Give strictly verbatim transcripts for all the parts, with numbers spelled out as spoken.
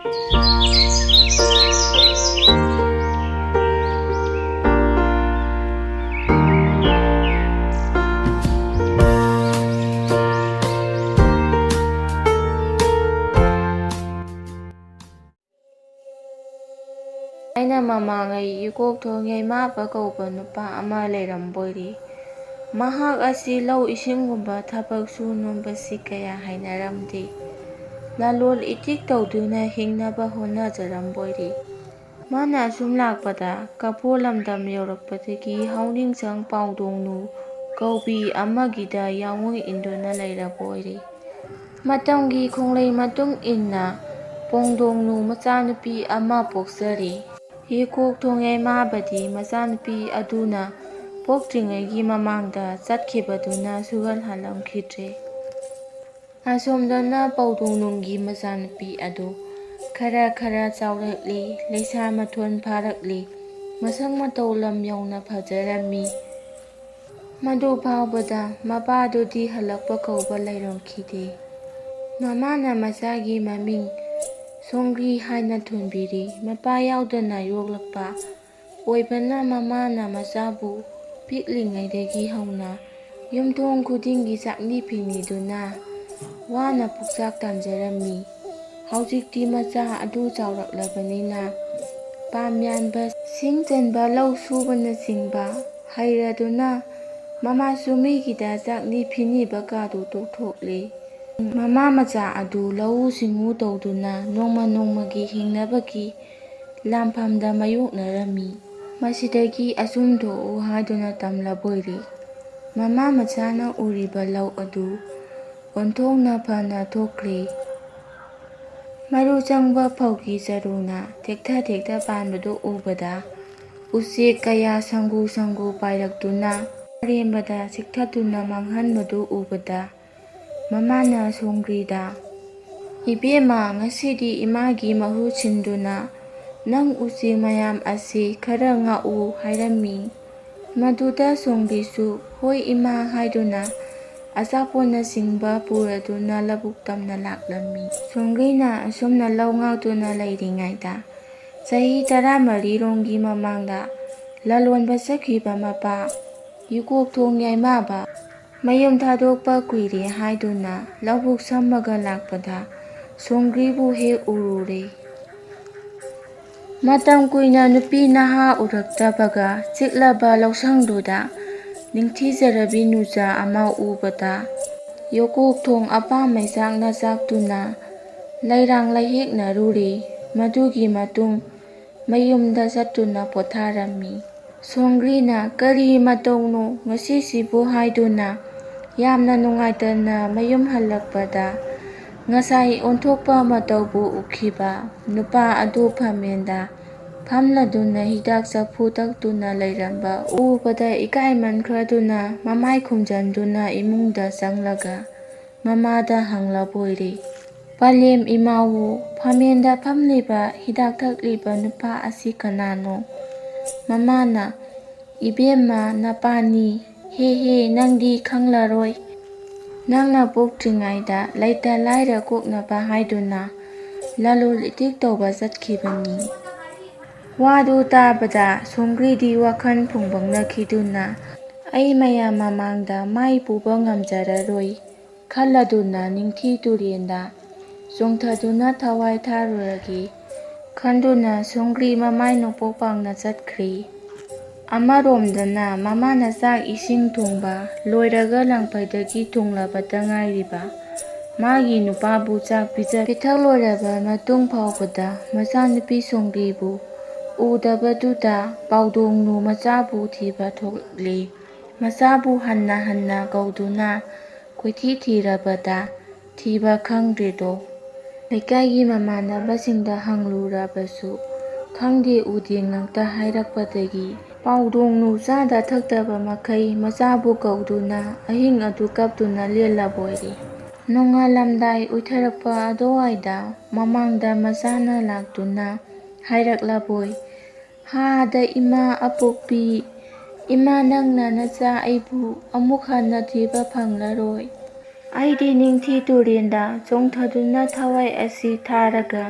ꯑꯩꯅ ꯃꯃꯥꯡꯉꯩ ꯏꯀꯣꯛꯊꯣꯡ ꯌꯩꯃꯥꯕ ꯀꯧꯕ ꯅꯨꯄꯥ ꯑꯃ ꯂꯩꯔꯝꯕꯣꯏꯔꯦ꯫ ꯃꯍꯥꯛ ꯑꯁꯤ ꯂꯧ ꯏꯁꯤꯡꯒꯨꯝꯕ ꯊꯕꯛ ꯁꯨ ꯅꯣꯝꯕꯁꯤ ꯀꯌꯥ ꯍꯩꯅꯔꯝꯗꯦ꯫ ꯂꯂꯣꯜ ꯏꯇꯤꯛ ꯇꯧꯗꯨꯅ ꯍꯤꯡꯅꯕ ꯍꯣꯠꯅꯖꯔꯝꯕꯣꯏꯔꯦ꯫ ꯃꯥꯅ ꯑꯁꯨꯝ ꯂꯥꯛꯄꯗ ꯀꯐꯣ ꯂꯝꯗꯝ ꯌꯧꯔꯛꯄꯗꯒꯤ ꯍꯧꯅꯤꯡꯁꯪ ꯄꯥꯎꯗꯣꯡꯅꯨ ꯀꯧꯕꯤ ꯑꯃꯒꯤꯗ ꯌꯥꯑꯣꯡ ꯏꯟꯗꯨꯅ ꯂꯩꯔꯕꯣꯏꯔꯦ꯫ ꯃꯇꯝꯒꯤ ꯈꯣꯡꯂꯩ ꯃꯇꯨꯡ ꯏꯟꯅ ꯄꯣꯡꯗꯣꯡꯅꯨ ꯃꯆꯥꯅꯨꯄꯤ ꯑꯃ ꯄꯣꯛꯆꯔꯦ꯫ ꯍꯤꯀꯣꯛ ꯊꯣꯡꯉꯩ ꯃꯥꯕꯗꯤ ꯃꯆꯥꯅꯨꯄꯤ ꯑꯗꯨꯅ ꯄꯣꯛꯇ꯭ꯔꯤꯉꯩꯒꯤ ꯃꯃꯥꯡꯗ ꯆꯠꯈꯤꯕꯗꯨꯅ ꯁꯨꯍꯜꯍꯜꯂꯝꯈꯤꯗ꯭ꯔꯦ꯫ ꯑꯁꯣꯝꯗꯅ ꯄꯧꯗꯣꯡꯅꯨꯡꯒꯤ ꯃꯆꯥꯅꯨꯄꯤ ꯑꯗꯨ ꯈꯔ ꯈꯔ ꯆꯥꯎꯔꯛꯂꯤ, ꯂꯩꯁꯥ ꯃꯊꯣꯟ ꯐꯥꯔꯛꯂꯤ, ꯃꯁꯛ ꯃꯇꯧ ꯂꯝ ꯌꯧꯅ ꯐꯖꯔꯝꯃꯤ꯫ ꯃꯗꯨ ꯐꯥꯎꯕꯗ ꯃꯄꯥꯗꯨꯗꯤ ꯍꯜꯂꯛꯄ ꯀꯧꯕ ꯂꯩꯔꯝꯈꯤꯗꯦ꯫ ꯃꯃꯥꯅ ꯃꯆꯥꯒꯤ ꯃꯃꯤꯡ ꯁꯣꯡꯒ꯭ꯔꯤ ꯍꯥꯏꯅ ꯊꯣꯟꯕꯤꯔꯤ꯫ ꯃꯄꯥ ꯌꯥꯎꯗꯅ ꯌꯣꯛꯂꯛꯄ ꯑꯣꯏꯕꯅ ꯃꯃꯥꯅ ꯃꯆꯥꯕꯨ ꯄꯤꯛꯂꯤꯉꯩꯗꯒꯤ ꯍꯧꯅ ꯌꯨꯝꯊꯣꯡ ꯈꯨꯗꯤꯡꯒꯤ ꯆꯥꯛꯅꯤ ꯐꯤꯅꯤꯗꯨꯅ ꯋꯥꯅ ꯄꯨꯛꯆꯥꯛ ꯇꯥꯟꯖꯔꯝꯃꯤ꯫ ꯍꯧꯖꯤꯛꯇꯤ ꯃꯆꯥ ꯑꯗꯨ ꯆꯥꯎꯔꯛꯂꯕꯅꯤꯅ ꯄꯥꯝ ꯌꯥꯟꯕ, ꯁꯤꯡ ꯆꯟꯕ, ꯂꯧ ꯁꯨꯕꯅꯆꯤꯡꯕ ꯍꯩꯔꯗꯨꯅ ꯃꯃꯥꯁꯨ ꯃꯤꯒꯤꯗ ꯆꯥꯛꯅꯤ ꯐꯤꯅꯤꯕ ꯀꯥꯗꯨ ꯇꯣꯛꯊꯣꯛꯂꯦ꯫ ꯃꯃꯥ ꯃꯆꯥ ꯑꯗꯨ ꯂꯧꯎ ꯁꯤꯡꯎ ꯇꯧꯗꯨꯅ ꯅꯣꯡꯃ ꯅꯣꯡꯃꯒꯤ ꯍꯤꯡꯅꯕꯒꯤ ꯂꯥꯟꯐꯝꯗ ꯃꯥꯌꯣꯛꯅꯔꯝꯃꯤ꯫ ꯃꯁꯤꯗꯒꯤ ꯑꯆꯨꯝꯊꯣꯛꯎ ꯍꯥꯏꯗꯨꯅ ꯇꯝꯂꯕꯣꯏꯔꯦ꯫ ꯃꯃꯥ ꯃꯆꯥꯅ ꯎꯔꯤꯕ ꯂꯧ ꯑꯗꯨ ꯑꯣꯟꯊꯣꯛꯅ ꯐꯅ ꯊꯣꯛꯈ꯭ꯔꯦ꯫ ꯃꯔꯨ ꯆꯪꯕ ꯐꯧꯒꯤ ꯆꯔꯨꯅ ꯊꯦꯛꯊ ꯊꯦꯛꯊ ꯄꯥꯟꯕꯗꯨ ꯎꯕꯗ, ꯎꯆꯦꯛ ꯀꯌꯥ ꯁꯪꯒꯨ ꯁꯪꯒꯨ ꯄꯥꯏꯔꯛꯇꯨꯅ ꯑꯔꯦꯝꯕꯗ ꯆꯤꯛꯊꯠꯇꯨꯅ ꯃꯥꯡꯍꯟꯕꯗꯨ ꯎꯕꯗ, ꯃꯃꯥꯅ ꯁꯣꯡꯒ꯭ꯔꯤꯗ, "ꯏꯕꯦꯝꯃ, ꯉꯁꯤꯗꯤ ꯏꯃꯥꯒꯤ ꯃꯍꯨꯠ ꯁꯤꯟꯗꯨꯅ ꯅꯪ ꯎꯆꯦꯛ ꯃꯌꯥꯝ ꯑꯁꯤ ꯈꯔ ꯉꯥꯛꯎ" ꯍꯥꯏꯔꯝꯃꯤ꯫ ꯃꯗꯨꯗ ꯁꯣꯡꯒ꯭ꯔꯤꯁꯨ "ꯍꯣꯏ ꯏꯃꯥ" ꯍꯥꯏꯗꯨꯅ ꯑꯆꯥꯄꯣꯠꯅꯆꯤꯡꯕ ꯄꯨꯔꯗꯨꯅ ꯂꯧꯕꯨꯛ ꯇꯝꯅ ꯂꯥꯛꯂꯝꯃꯤ꯫ ꯁꯣꯡꯒ꯭ꯔꯤꯅ ꯑꯁꯨꯝꯅ ꯂꯧ ꯉꯥꯛꯇꯨꯅ ꯂꯩꯔꯤꯉꯩꯗ, ꯆꯍꯤ ꯇꯔꯥꯃꯔꯤ ꯔꯣꯝꯒꯤ ꯃꯃꯥꯡꯗ ꯂꯂꯣꯟꯕ ꯆꯠꯈꯤꯕ ꯃꯄꯥ ꯌꯨꯀꯣꯛꯊꯣꯡ ꯌꯥꯏꯃꯥꯕ ꯃꯌꯨꯝ ꯊꯥꯗꯣꯛꯄ ꯀꯨꯏꯔꯦ ꯍꯥꯏꯗꯨꯅ ꯂꯧꯕꯨꯛ ꯁꯝꯃꯒ ꯂꯥꯛꯄꯗ ꯁꯣꯡꯒ꯭ꯔꯤꯕꯨ ꯍꯦꯛ ꯎꯔꯨꯔꯦ꯫ ꯃꯇꯝ ꯀꯨꯏꯅ ꯅꯨꯄꯤ ꯅꯍꯥ ꯎꯔꯛꯇꯕꯒ ꯆꯤꯛꯂꯕ ꯂꯧꯁꯪꯗꯨꯗ ꯅꯤꯡꯊꯤꯖꯔꯕꯤ ꯅꯨꯖꯥ ꯑꯃ ꯎꯕꯗ ꯌꯣꯀꯣꯛ ꯊꯣꯡ ꯑꯄꯥꯝ ꯃꯩꯆꯥꯛꯅ ꯆꯥꯛꯇꯨꯅ ꯂꯩꯔꯥꯡ ꯂꯩꯍꯦꯛꯅꯔꯨꯔꯦ꯫ ꯃꯗꯨꯒꯤ ꯃꯇꯨꯡ ꯃꯌꯨꯝꯗ ꯆꯠꯇꯨꯅ ꯄꯣꯊꯥꯔꯝꯃꯤ꯫ ꯁꯣꯡꯒ꯭ꯔꯤꯅ "ꯀꯔꯤ ꯃꯇꯧꯅꯣ ꯉꯁꯤꯁꯤꯕꯨ?" ꯍꯥꯏꯗꯨꯅ ꯌꯥꯝꯅ ꯅꯨꯡꯉꯥꯏꯇꯅ ꯃꯌꯨꯝ ꯍꯜꯂꯛꯄꯗ, ꯉꯁꯥꯏ ꯑꯣꯟꯊꯣꯛꯄ ꯃꯇꯧꯕꯨ ꯎꯈꯤꯕ ꯅꯨꯄꯥ ꯑꯗꯨ ꯐꯝꯃꯦꯟꯗ ꯐꯝꯂꯗꯨꯅ ꯍꯤꯗꯥꯛ ꯆꯐꯨ ꯇꯛꯇꯨꯅ ꯂꯩꯔꯝꯕ ꯎꯕꯗ ꯏꯀꯥꯏꯃꯟꯈ꯭ꯔꯗꯨꯅ ꯃꯃꯥꯏ ꯈꯨꯝꯖꯟꯗꯨꯅ ꯏꯃꯨꯡꯗ ꯆꯪꯂꯒ ꯃꯃꯥꯗ ꯍꯪꯂꯕꯣꯏꯔꯦ, "ꯄꯂꯦꯝ ꯏꯃꯥꯋꯣ, ꯐꯝꯃꯦꯟꯗ ꯐꯝꯂꯤꯕ ꯍꯤꯗꯥꯛ ꯊꯛꯂꯤꯕ ꯅꯨꯄꯥ ꯑꯁꯤ ꯀꯅꯥꯅꯣ?" ꯃꯃꯥꯅ, "ꯏꯕꯦꯝꯃ, ꯅꯄꯥꯅꯤ꯫ ꯍꯦ ꯍꯦ, ꯅꯪꯗꯤ ꯈꯪꯂꯔꯣꯏ꯫ ꯅꯪꯅ ꯄꯣꯛꯇ꯭ꯔꯤꯉꯩꯗ ꯂꯩꯇ ꯂꯥꯏꯔ ꯀꯣꯛꯅꯕ ꯍꯥꯏꯗꯨꯅ ꯂꯂꯣꯜ ꯏꯇꯤꯛ ꯇꯧꯕ ꯆꯠꯈꯤꯕꯅꯤ꯫" ꯋꯥꯗꯨ ꯇꯥꯕꯗ ꯁꯣꯡꯒ꯭ꯔꯤꯗꯤ ꯋꯥꯈꯜ ꯐꯨꯡꯕꯪꯅꯈꯤꯗꯨꯅ, "ꯑꯩ ꯃꯌꯥꯝ ꯃꯃꯥꯡꯗ ꯃꯥꯏ ꯄꯨꯕ ꯉꯝꯖꯔꯔꯣꯏ" ꯈꯜꯂꯗꯨꯅ ꯅꯤꯡꯊꯤ ꯇꯨꯔꯦꯟꯗ ꯆꯣꯡꯊꯗꯨꯅ ꯊꯋꯥꯏ ꯊꯥꯔꯨꯔꯒꯦ ꯈꯟꯗꯨꯅ ꯁꯣꯡꯒ꯭ꯔꯤ ꯃꯃꯥꯏ ꯅꯣꯡꯄꯣꯛ ꯄꯥꯡꯅ ꯆꯠꯈ꯭ꯔꯦ꯫ ꯑꯃꯔꯣꯝꯗꯅ ꯃꯃꯥꯅ ꯆꯥꯛ ꯏꯁꯤꯡ ꯊꯣꯡꯕ ꯂꯣꯏꯔꯒ ꯂꯪꯐꯩꯗꯒꯤ ꯊꯣꯡꯂꯕꯇ ꯉꯥꯏꯔꯤꯕ ꯃꯥꯒꯤ ꯅꯨꯄꯥꯕꯨ ꯆꯥꯛ ꯄꯤꯖ ꯄꯤꯊꯛ ꯂꯣꯏꯔꯕ ꯃꯇꯨꯡ ꯐꯥꯎꯕꯗ ꯃꯆꯥꯅꯨꯄꯤ ꯁꯣꯡꯒ꯭ꯔꯤꯕꯨ ꯎꯗꯕꯗꯨꯗ ꯄꯥꯎꯗꯣꯡꯅꯨ ꯃꯆꯥꯕꯨ ꯊꯤꯕ ꯊꯣꯛꯂꯤ꯫ ꯃꯆꯥꯕꯨ ꯍꯟꯅ ꯍꯟꯅ ꯀꯧꯗꯨꯅ ꯀꯣꯏꯊꯤ ꯊꯤꯔꯕꯗ ꯊꯤꯕ ꯈꯪꯗ꯭ꯔꯤꯗꯣ꯫ ꯂꯩꯀꯥꯏꯒꯤ ꯃꯃꯥꯟꯅꯕꯁꯤꯡꯗ ꯍꯪꯂꯨꯔꯕꯁꯨ ꯈꯪꯗꯦ ꯎꯗꯦ ꯉꯥꯛꯇ ꯍꯥꯏꯔꯛꯄꯗꯒꯤ ꯄꯥꯎꯗꯣꯡꯅꯨ ꯆꯥꯗ ꯊꯛꯇꯕ ꯃꯈꯩ ꯃꯆꯥꯕꯨ ꯀꯧꯗꯨꯅ ꯑꯍꯤꯡ ꯑꯗꯨ ꯀꯞꯇꯨꯅ ꯂꯦꯜꯂꯕꯣꯏꯔꯦ꯫ ꯅꯣꯡꯉꯥꯜꯂꯝꯗꯥꯏ ꯑꯣꯏꯊꯔꯛꯄ ꯑꯗꯨꯋꯥꯏꯗ ꯃꯃꯥꯡꯗ ꯃꯆꯥꯅ ꯂꯥꯛꯇꯨꯅ ꯍꯥꯏꯔꯛꯂꯕꯣꯏ, "ꯍꯥꯗ ꯏꯃꯥ ꯑꯄꯣꯛꯄꯤ, "ꯏꯃꯥ, ꯅꯪꯅ ꯅꯆꯥ ꯑꯩꯕꯨ ꯑꯃꯨꯛ ꯍꯟꯅ ꯊꯤꯕ ꯐꯪꯂꯔꯣꯏ꯫ ꯑꯩꯗꯤ ꯅꯤꯡꯊꯤ ꯇꯨꯔꯦꯟꯗ ꯆꯣꯡꯊꯗꯨꯅ ꯊꯋꯥꯏ ꯑꯁꯤ ꯊꯥꯔꯒ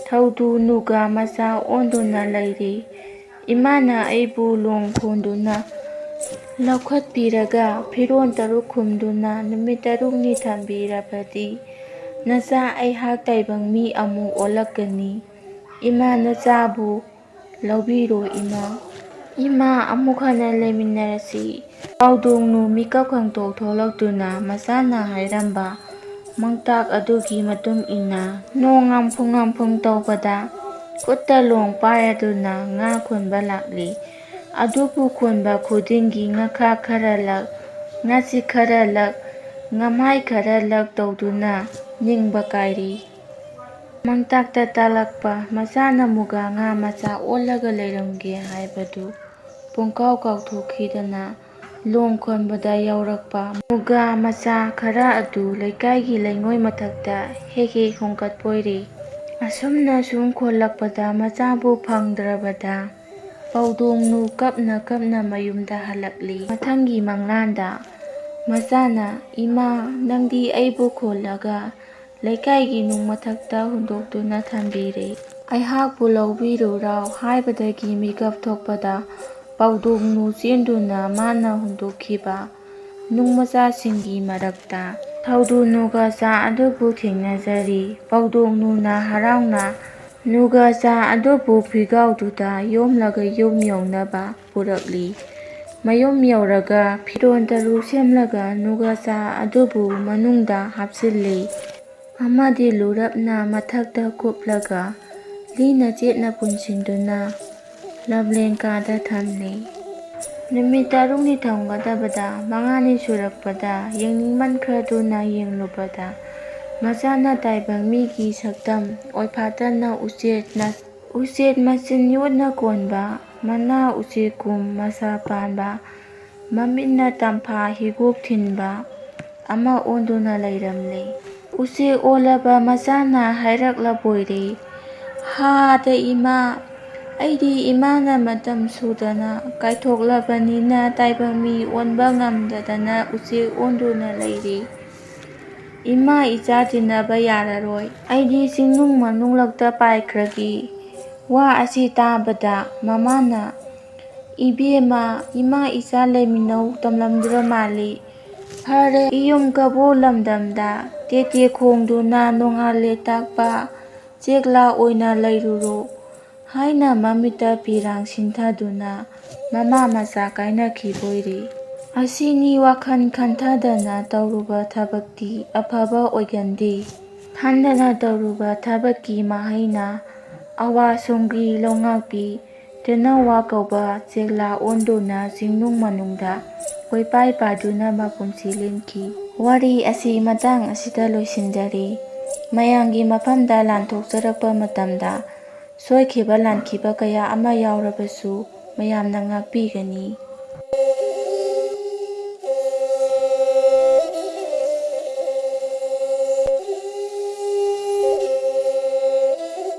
ꯊꯧꯗꯨ ꯅꯨꯒ ꯃꯆꯥ ꯑꯣꯟꯗꯨꯅ ꯂꯩꯔꯤ꯫ ꯏꯃꯥꯅ ꯑꯩꯕꯨ ꯂꯣꯡ ꯈꯣꯟꯗꯨꯅ ꯂꯧꯈꯠꯄꯤꯔꯒ ꯐꯤꯔꯣꯜ ꯇꯔꯨꯛ ꯈꯨꯝꯗꯨꯅ ꯅꯨꯃꯤꯠ ꯇꯔꯨꯛꯅꯤ ꯊꯝꯕꯤꯔꯕꯗꯤ ꯅꯆꯥ ꯑꯩꯍꯥꯛ ꯇꯥꯏꯕꯪ ꯃꯤ ꯑꯃꯨꯛ ꯑꯣꯜꯂꯛꯀꯅꯤ꯫ ꯏꯃꯥ, ꯅꯆꯥꯕꯨ ꯂꯧꯕꯤꯔꯣ ꯏꯃꯥ꯫ ꯏꯃꯥ, ꯑꯃꯨꯛ ꯍꯟꯅ ꯂꯩꯃꯤꯟꯅꯔꯁꯤ꯫" ꯄꯥꯎꯗꯣꯡꯅꯨ ꯃꯤꯀꯞ ꯈꯪꯇꯣꯛ ꯊꯣꯛꯂꯛꯇꯨꯅ ꯃꯆꯥꯅ ꯍꯥꯏꯔꯝꯕ ꯃꯪꯇꯥꯛ ꯑꯗꯨꯒꯤ ꯃꯇꯨꯡ ꯏꯟꯅ ꯅꯣꯡ ꯉꯥꯝꯐꯨ ꯉꯥꯝꯐꯨꯡ ꯇꯧꯕꯗ ꯈꯨꯠꯇ ꯂꯣꯡ ꯄꯥꯏꯔꯗꯨꯅ ꯉꯥ ꯈꯨꯟꯕ ꯂꯥꯛꯂꯤ꯫ ꯑꯗꯨꯕꯨ ꯈꯨꯟꯕ ꯈꯨꯗꯤꯡꯒꯤ ꯉꯥꯈꯥ ꯈꯔ ꯂꯛ, ꯉꯥꯆꯤꯛ ꯈꯔ ꯂꯛ, ꯉꯝꯍꯥꯏ ꯈꯔ ꯂꯛ ꯇꯧꯗꯨꯅ ꯅꯤꯡꯕ ꯀꯥꯏꯔꯤ꯫ ꯃꯪꯇꯥꯛꯇ ꯇꯥꯛꯂꯛꯄ ꯃꯆꯥꯅ ꯃꯨꯒꯥ ꯉꯥ ꯃꯆꯥ ꯑꯣꯜꯂꯒ ꯂꯩꯔꯝꯒꯦ ꯍꯥꯏꯕꯗꯨ ꯄꯨꯡꯀꯥꯎ ꯀꯥꯎꯊꯣꯛꯈꯤꯗꯅ ꯂꯣꯡ ꯈꯣꯟꯕꯗ ꯌꯥꯎꯔꯛꯄ ꯃꯨꯒꯥ ꯃꯆꯥ ꯈꯔ ꯑꯗꯨ ꯂꯩꯀꯥꯏꯒꯤ ꯂꯩꯉꯣꯏ ꯃꯊꯛꯇ ꯍꯦꯛ ꯍꯦꯛ ꯍꯣꯡꯀꯠꯄꯣꯏꯔꯦ꯫ ꯑꯁꯨꯝꯅ ꯁꯨꯝ ꯈꯣꯜꯂꯛꯄꯗ ꯃꯆꯥꯕꯨ ꯐꯪꯗ꯭ꯔꯕꯗ ꯄꯥꯎꯗꯣꯡꯅꯨ ꯀꯞꯅ ꯀꯞꯅ ꯃꯌꯨꯝꯗ ꯍꯜꯂꯛꯂꯤ꯫ ꯃꯊꯪꯒꯤ ꯃꯪꯂꯥꯟꯗ ꯃꯆꯥꯅ, "ꯏꯃꯥ, ꯅꯪꯗꯤ ꯑꯩꯕꯨ ꯈꯣꯜꯂꯒ ꯂꯩꯀꯥꯏꯒꯤ ꯅꯨꯡ ꯃꯊꯛꯇ ꯍꯨꯟꯗꯣꯛꯇꯨꯅ ꯊꯝꯕꯤꯔꯦ꯫ ꯑꯩꯍꯥꯛꯄꯨ ꯂꯧꯕꯤꯔꯨꯔꯥꯎ" ꯍꯥꯏꯕꯗꯒꯤ ꯃꯤꯀꯞ ꯊꯣꯛꯄꯗ ꯄꯥꯎꯗꯣꯡꯅꯨ ꯆꯦꯟꯗꯨꯅ ꯃꯥꯅ ꯍꯨꯟꯗꯣꯛꯈꯤꯕ ꯅꯨꯡ ꯃꯆꯥꯁꯤꯡꯒꯤ ꯃꯔꯛꯇ ꯊꯧꯗꯨ ꯅꯨꯒꯥꯆꯥ ꯑꯗꯨꯕꯨ ꯊꯦꯡꯅꯖꯔꯤ꯫ ꯄꯥꯎꯗꯣꯡꯅꯨꯅ ꯍꯔꯥꯎꯅ ꯅꯨꯒꯥꯆꯥ ꯑꯗꯨꯕꯨ ꯐꯤꯒꯥꯎꯗꯨꯗ ꯌꯣꯝꯂꯒ ꯌꯨꯝ ꯌꯧꯅꯕ ꯄꯨꯔꯛꯂꯤ꯫ ꯃꯌꯨꯝ ꯌꯧꯔꯒ ꯐꯤꯔꯣꯜ ꯇꯔꯨ ꯁꯦꯝꯂꯒ ꯅꯨꯒꯥꯆꯥ ꯑꯗꯨꯕꯨ ꯃꯅꯨꯡꯗ ꯍꯥꯞꯆꯤꯜꯂꯤ꯫ ꯑꯃꯗꯤ ꯂꯨꯔꯞꯅ ꯃꯊꯛꯇ ꯀꯨꯞꯂꯒ ꯂꯤꯅ ꯆꯦꯠꯅ ꯄꯨꯟꯁꯤꯟꯗꯨꯅ ꯂꯝꯂꯦꯟ ꯀꯥꯗ ꯊꯝꯂꯤ꯫ ꯅꯨꯃꯤꯠ ꯇꯔꯨꯛꯅꯤ ꯊꯝꯒꯗꯕꯗ ꯃꯉꯥꯅꯤ ꯁꯨꯔꯛꯄꯗ ꯌꯦꯡꯅꯤꯡꯃꯟꯈ꯭ꯔꯗꯨꯅ ꯌꯦꯡꯂꯨꯕꯗ ꯃꯆꯥꯅ ꯇꯥꯏꯕꯪ ꯃꯤꯒꯤ ꯁꯛꯇꯝ ꯑꯣꯏꯐꯥꯠꯇꯅ ꯎꯆꯦꯠꯅ ꯎꯆꯦꯠ ꯃꯆꯤꯟ ꯌꯣꯠꯅ ꯀꯣꯟꯕ, ꯃꯅꯥ ꯎꯆꯦꯛꯀꯨꯝ ꯃꯁꯥ ꯄꯥꯟꯕ, ꯃꯃꯤꯠꯅ ꯇꯝꯐꯥ ꯍꯤꯒꯣꯛ ꯊꯤꯟꯕ ꯑꯃ ꯑꯣꯟꯗꯨꯅ ꯂꯩꯔꯝꯂꯦ꯫ ꯎꯆꯦꯛ ꯑꯣꯜꯂꯕ ꯃꯆꯥꯅ ꯍꯥꯏꯔꯛꯂꯕꯣꯏꯔꯦ, "ꯍꯥꯗ ꯏꯃꯥ, ꯑꯩꯗꯤ ꯏꯃꯥꯅ ꯃꯇꯝ ꯁꯨꯗꯅ ꯀꯥꯏꯊꯣꯛꯂꯕꯅꯤꯅ ꯇꯥꯏꯕꯪ ꯃꯤ ꯑꯣꯟꯕ ꯉꯝꯗꯗꯅ ꯎꯆꯦꯛ ꯑꯣꯟꯗꯨꯅ ꯂꯩꯔꯤ꯫ ꯏꯃꯥ ꯏꯆꯥ ꯇꯤꯟꯅꯕ ꯌꯥꯔꯔꯣꯏ꯫ ꯑꯩꯗꯤ ꯆꯤꯡꯅꯨꯡ ꯃꯅꯨꯡꯂꯛꯇ ꯄꯥꯏꯈ꯭ꯔꯒꯦ꯫ ꯋꯥ ꯑꯁꯤ ꯇꯥꯕꯗ ꯃꯃꯥꯅ, "ꯏꯕꯦꯝꯃ, ꯏꯃꯥ ꯏꯆꯥ ꯂꯩꯃꯤꯟꯅꯧ ꯇꯝꯂꯝꯗ꯭ꯔ ꯃꯥꯜꯂꯤ꯫ ꯐꯔꯦ, ꯏꯌꯨꯝ ꯀꯕꯣ ꯂꯝꯗꯝꯗ ꯇꯦꯇꯦ ꯈꯣꯡꯗꯨꯅ ꯅꯣꯡꯉꯥꯜꯂꯦ ꯇꯥꯛꯄ ꯆꯦꯛꯂꯥ ꯑꯣꯏꯅ ꯂꯩꯔꯨꯔꯣ" ꯍꯥꯏꯅ ꯃꯃꯤꯠꯇ ꯐꯤꯔꯥꯡ ꯁꯤꯟꯊꯗꯨꯅ ꯃꯃꯥ ꯃꯆꯥ ꯀꯥꯏꯅꯈꯤꯕ ꯑꯣꯏꯔꯦ꯫ ꯑꯁꯤꯅꯤ ꯋꯥꯈꯜ ꯈꯟꯊꯗꯅ ꯇꯧꯔꯨꯕ ꯊꯕꯛꯇꯤ ꯑꯐꯕ ꯑꯣꯏꯒꯟꯗꯦ꯫ ꯈꯟꯗꯅ ꯇꯧꯔꯨꯕ ꯊꯕꯛꯀꯤ ꯃꯍꯩꯅ ꯑꯋꯥ ꯁꯣꯝꯒꯤ ꯂꯧꯉꯥꯛꯄꯤ ꯇꯦꯅꯋꯥ ꯀꯧꯕ ꯆꯦꯛꯂꯥ ꯑꯣꯟꯗꯨꯅ ꯆꯤꯡꯅꯨꯡ ꯃꯅꯨꯡꯗ ꯀꯣꯏꯄꯥꯏ ꯄꯥꯏꯗꯨꯅ ꯃꯄꯨꯟꯁꯤ ꯂꯦꯟꯈꯤ꯫ ꯋꯥꯔꯤ ꯑꯁꯤ ꯃꯇꯥꯡ ꯑꯁꯤꯗ ꯂꯣꯏꯁꯤꯟꯖꯔꯦ꯫ ꯃꯌꯥꯝꯒꯤ ꯃꯐꯝꯗ ꯂꯥꯟꯊꯣꯛꯆꯔꯛꯄ ꯃꯇꯝꯗ ꯁꯣꯏꯈꯤꯕ ꯂꯥꯟꯈꯤꯕ ꯀꯌꯥ ꯑꯃ ꯌꯥꯎꯔꯕꯁꯨ ꯃꯌꯥꯝꯅ ꯉꯥꯛꯄꯤꯒꯅꯤ꯫